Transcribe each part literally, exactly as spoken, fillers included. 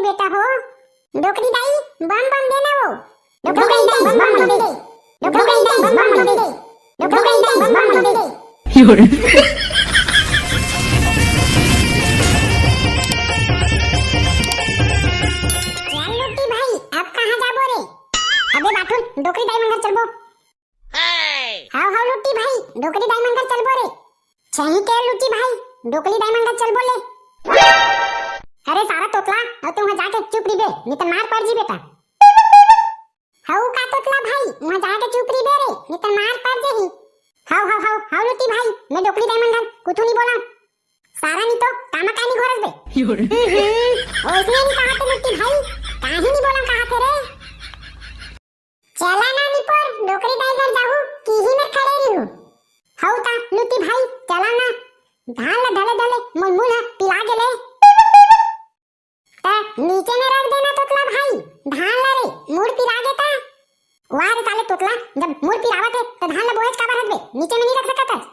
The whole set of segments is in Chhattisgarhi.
बेटा हो। डोकरी दाई, बम बम देना वो। डोकरी दाई, बम बम दे। डोकरी दाई, बम बम दे। डोकरी दाई, बम बम दे। चल लुट्टी भाई, अब कहाँ जाबो रे? अबे बाठुन, डोकरी दाई मन घर चलबो। हाव हाव लुट्टी भाई, डोकरी दाई मन घर चलबो रे। सही के लुट्टी भाई, डोकरी दाई मन घर चलबो ले। अरे सारा तोतला, अब तू वहाँ जाके चुप रहिबे, नहीं तो मार पड़ जी बेटा। हऊ का तोतला भाई, वहाँ जाके चुप रहिबे रे, नहीं तो मार पड़ जाही। हाव हाव हाव हाव लुट्टी भाई, मैं डोकरी दाई मन घर कुछू नहीं बोला। सारा नहीं तो कामा कानी घोरस बे। ओइसने नहीं कहा थे लुट्टी भाई, काहे नहीं बोला कहा थे रे? चला ना निपोर, डोकरी दाई घर जाहू, कि ही में खड़े रहू। हऊ ता लुट्टी भाई, चला ना। धान ला धले धले मोर मुंह ह पिला गेले। त नीचे में रख देना तोतला भाई, धान ला रे, मुड़ पिला गे ता। वाह रे साले तोतला, जब मुड़ पिरावत हे त धान ला बोएच काबर हत बे, नीचे में नहीं रख सकत हस।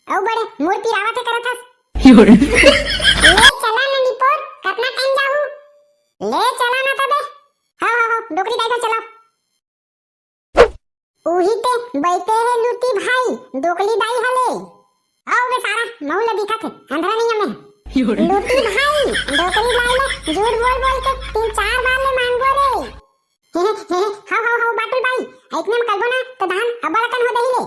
अउ बड़े मुड़ पिरावत हे करत हस। ले चला ना निपोर, कतना टाइम जाहू? ले चला ना तबे। हाव हाव हाव, डोकरी दाई घर चला। उही ते बैठे हे लुटी भाई, डोकरी दाई हले। आओ बे सारा, महू ला दिखत हे, अंधरा नहीं हमें। लुटी भाई, डोकरी दाई ला झूठ बोल बोल के तीन चार बार ले मांगबो रे। हे, हे, हे, हाव, हाव, हाव, बाटुल बाई, अइसने म करबो ना, त धान अब्बड़ अकन हो देही ले।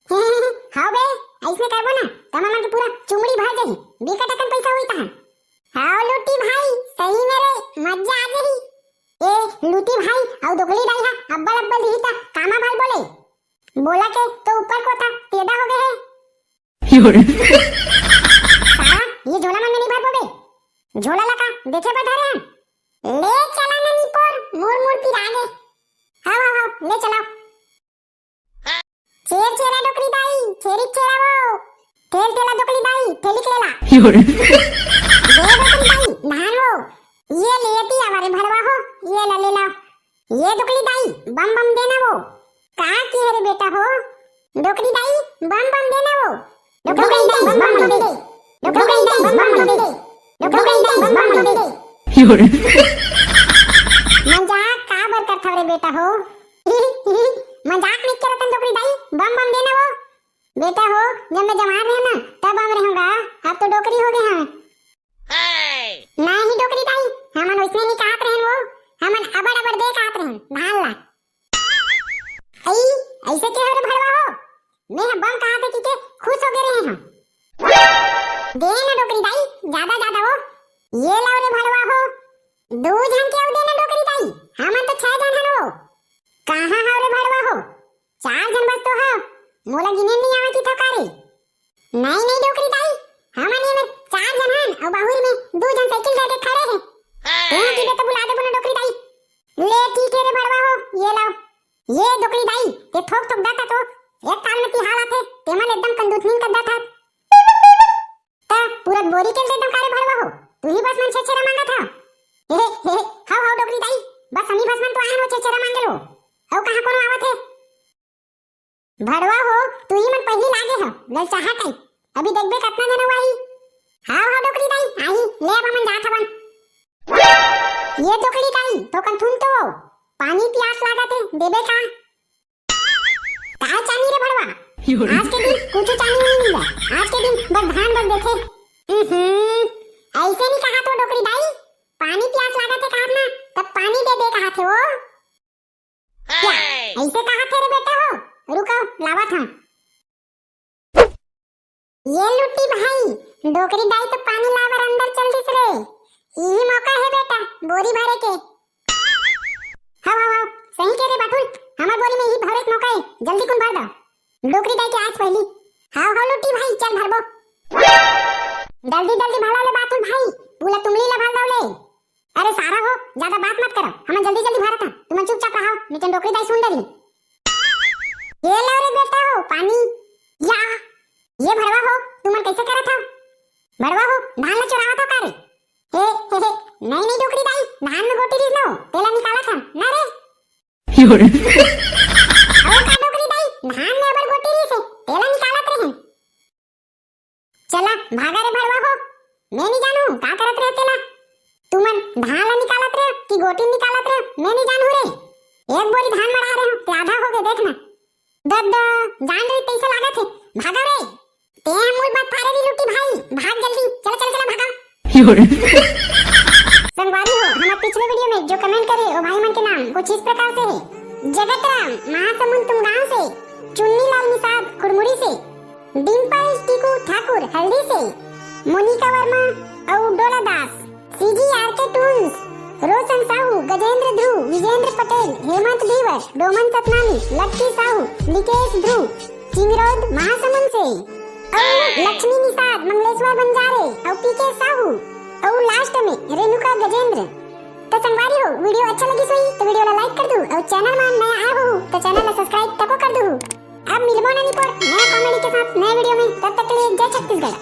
हे, हे, हे, हाव बे, अइसने करबो ना, त हमन के पूरा चुमड़ी भर जाही, बिकट अकन पइसा होई तहां। हाव लुटी भाई, सही में रे, मजा आ जाही। ए, लुटी भाई, अउ डोकरी दाई हा अब्बड़ अब्बड़ दिही त कामा भर बोले। बोला के तो ऊपर को था, तेदा हो गए है। सारा, ये झोला मन में नहीं भर बोबे। झोला ला का देखे बर धरे हन? ले चला ना निपोर, मोर मोर पिरा गे। हाव, हाव, हाव, ले चलाओ। छेर छेरा डोकरी दाई, छेरी छेरा वो। ठेल ठेला डोकरी दाई, ठेली के लेला। दे डोकरी दाई, धान वो। ये ले ती आवा रे भड़वा हो, ये ला ले ला। ये डोकरी दाई, बम बम देना वो। का की हरे बेटा हो? डोकरी दाई, बम बम देना वो। डोकरी दाई, बम बम दे। डोकरी दाई, बम बम दे। डोकरी दाई, बम बम दे। मजाक का बर करथव रे बेटा हो? मजाक नहीं करत हन डोकरी दाई, बम बम देना वो। बेटा हो, जब मैं जवान रहे ना, तब बम रहूंगा, अब तो डोकरी हो गए हैं। नहीं डोकरी दाई, हमन वैसने नहीं कहत रहन वो, हमन अबड़ अबड़ दे कहत रहन, धान ला। अई, अइसे के हो रे भड़वा हो? मैं ह बम कहत हे कि के खुश हो गए रहे हम। दे ना डोकरी दाई, ज्यादा ज्यादा हो। ये लो रे भड़वा हो, दू झन के अउ दे ना डोकरी दाई, हमन तो छह झन हन वो। कहाँ हव रे भड़वा हो? चार झन बस तो हव, मोला गिने नहीं आवत ही थका रे। नहीं, नहीं, डोकरी दाई, हमन ये में चार झन हन, अउ बाहुर में दू झन साइकिल लेके खड़े हे। तें की तो बुला देबो ना डोकरी दाई। ले ठीक हे रे भड़वा हो, ये लाओ। ये डोकरी दाई, ते थोक थोक दाता तो एक काल में तिहाल आथे, तेमन एकदम कंदूतनीन कर दाता। त पूरा बोरी के दे दम का रे भड़वा हो, तू ही बस मन छेरछेरा मांगत हव। हे, हे, हे, हाव, हाव डोकरी दाई, बस हमी बस मन तो आहन वो छेरछेरा मांगे लो। अउ कहाँ कोनो आवत हे? भड़वा हो, तू ही मन पहिली लागे हो, ललचाहा टाइप। अभी देखबे कतना जन आही। हाव, हाव, डोकरी दाई, आही, ले अब हमन जात हवन। ये डोकरी दाई, तो कन थुन तो, पानी पियास लागत हे, देबे का? का चानी रे भड़वा? आज के दिन कुछ चानी नहीं मिला, आज के दिन बस धान बस देखे। हम्म, ऐसे नहीं कहा तो डोकरी दाई, पानी पियास लागत हे कहा ना, तब पानी दे दे कहा थे वो। क्या? ऐसे कहा थे रे बेटा हो? रुको, लावत हूँ। ये लुटी भाई, डोकरी दाई तो पानी लावर अंदर चल दिस रे। यही मौका है बेटा, बोरी भरे के। हाव, हाव, हाव, सही के रे बाटुल, हमर बोरी में यही भरे के मौका है, जल्दी कुन भर दो। डोकरी दाई के आज पहली। हाव, हाव, लुटी भाई, चल भरबो। जल्दी, जल्दी भर ले बाटुल भाई, पूरा तुमली ला भर दो ले। अरे सारा हो, ज्यादा बात मत करो, हमन जल्दी जल्दी भरत हन, तुमन चुपचाप रहो, नहीं तो डोकरी दाई सुन डरही। ये लो रे बेटा हो पानी। या, ये भड़वा हो, तुमन कैसे करत हव? भड़वा हो, धान ला चुरावत हव का रे? हे, हे, हे, नहीं, नहीं डोकरी दाई, धान में गोटी रिस न हो, तेला निकालत हन, ना रे। अरे का डोकरी दाई, धान में अबर गोटी रिस हे, तेला निकालत रहे। चला, भागा रे भड़वा हो। मैं नहीं जानू, का करत रहे तेला। तुमन धान ला निकाल कि गोटी निकालत रहे, मैं नहीं जानू रे। एक बोरी धान मड़ा रहे हो, ते आधा हो गए, देख ना। दद जान रही तैसे लागत है, भागा रे। ते हम मूल बात पारे दी लुटी भाई, भाग जल्दी, चल चल चल भागा। संगवारी हो, हमारे पिछले वीडियो में जो कमेंट करे वो भाई मन के नाम कुछ इस प्रकार से है। जगत राम महासमुंद तुमगांव से, चुन्नी लाल निषाद कुड़मुड़ी से, डिम्पल टीकू ठाकुर हल्दी से, मोनिका वर्मा और डोला दास, सीजी आरके टून्स, रोशन साहू, गजेंद्र ध्रुव, विजेंद्र पटेल, हेमंत धीवर, डोमन सतनामी, लक्की साहू, निकेश ध्रुव, चिंगरौद महासमुंद से, और लक्ष्मी निषाद, मंगलेश्वर बंजारे, और पीके साहू, और लास्ट में रेणुका गजेंद्र। तो संगवारी हो, वीडियो अच्छा लगी सोई तो वीडियो ला लाइक कर दू, और चैनल में नया आए हो तो चैनल ला सब्सक्राइब तको कर दू। अब मिलबो ननी पोर नया कॉमेडी के साथ नए वीडियो में, तब तक के लिए जय छत्तीसगढ़।